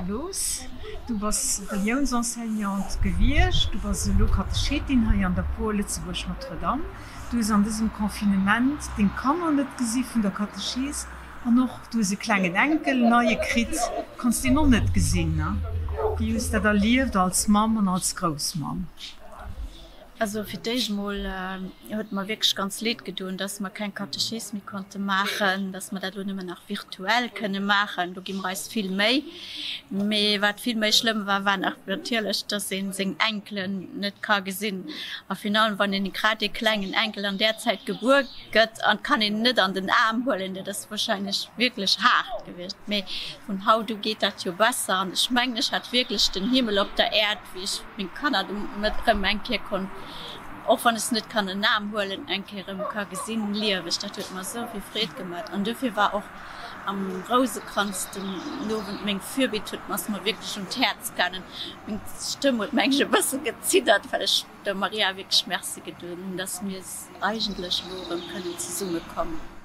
Loos, du bass Reliounsenseignante gewiescht, du bass elo Katechetin hei an der Por Lëtzebuerg Notre-Dame. Du hues an dësem Confinement deng Kanner net gesi vun der Katechees an och du hues e klengen Enkel, neie kritt, konns deen och net gesinn. Wéi hues dat erlieft als Mamm an als Groussmamm? Also fir d'éischt mol huet mer wierklech ganz leed gedoen, dass mer keng Katechees méi konnte maachen, dass mer dat elo nëmmen nach virtuell kënne maachen. Do gi mer eis vill Méi. Mee wat vill méi schlëmm war, war nach natierlech, dass ee seng Enkelen net ka gesinn. A virun allem, wann een grad ee klengen Enkel an där Zäit gebuer gëtt an kann een net an den Aarm huelen, dat ass warscheinlech wierklech haart gewiescht. Mee vun haut u geet dat jo besser an ech mengen, ech hat wierklech den Himmel op der Äerd, wéi ech meng Kanner du net erëm eng Kéier konnt, och wann ech se net kann an den Aarm huelen, eng Kéier erëm ka gesinn lieweg. Dat huet mer esou vill Freed gemat an dofir war och am Rousekranz den Owend meng Fürbitt huet ass mer wierklech un d'Häerz gaangen. Meng Stëmm huet mengen ech e bësse geziddert, well ech der Maria wierklech Merci gedoen hunn, dass mir eigentlech elo erëm kënnen zesummekommen.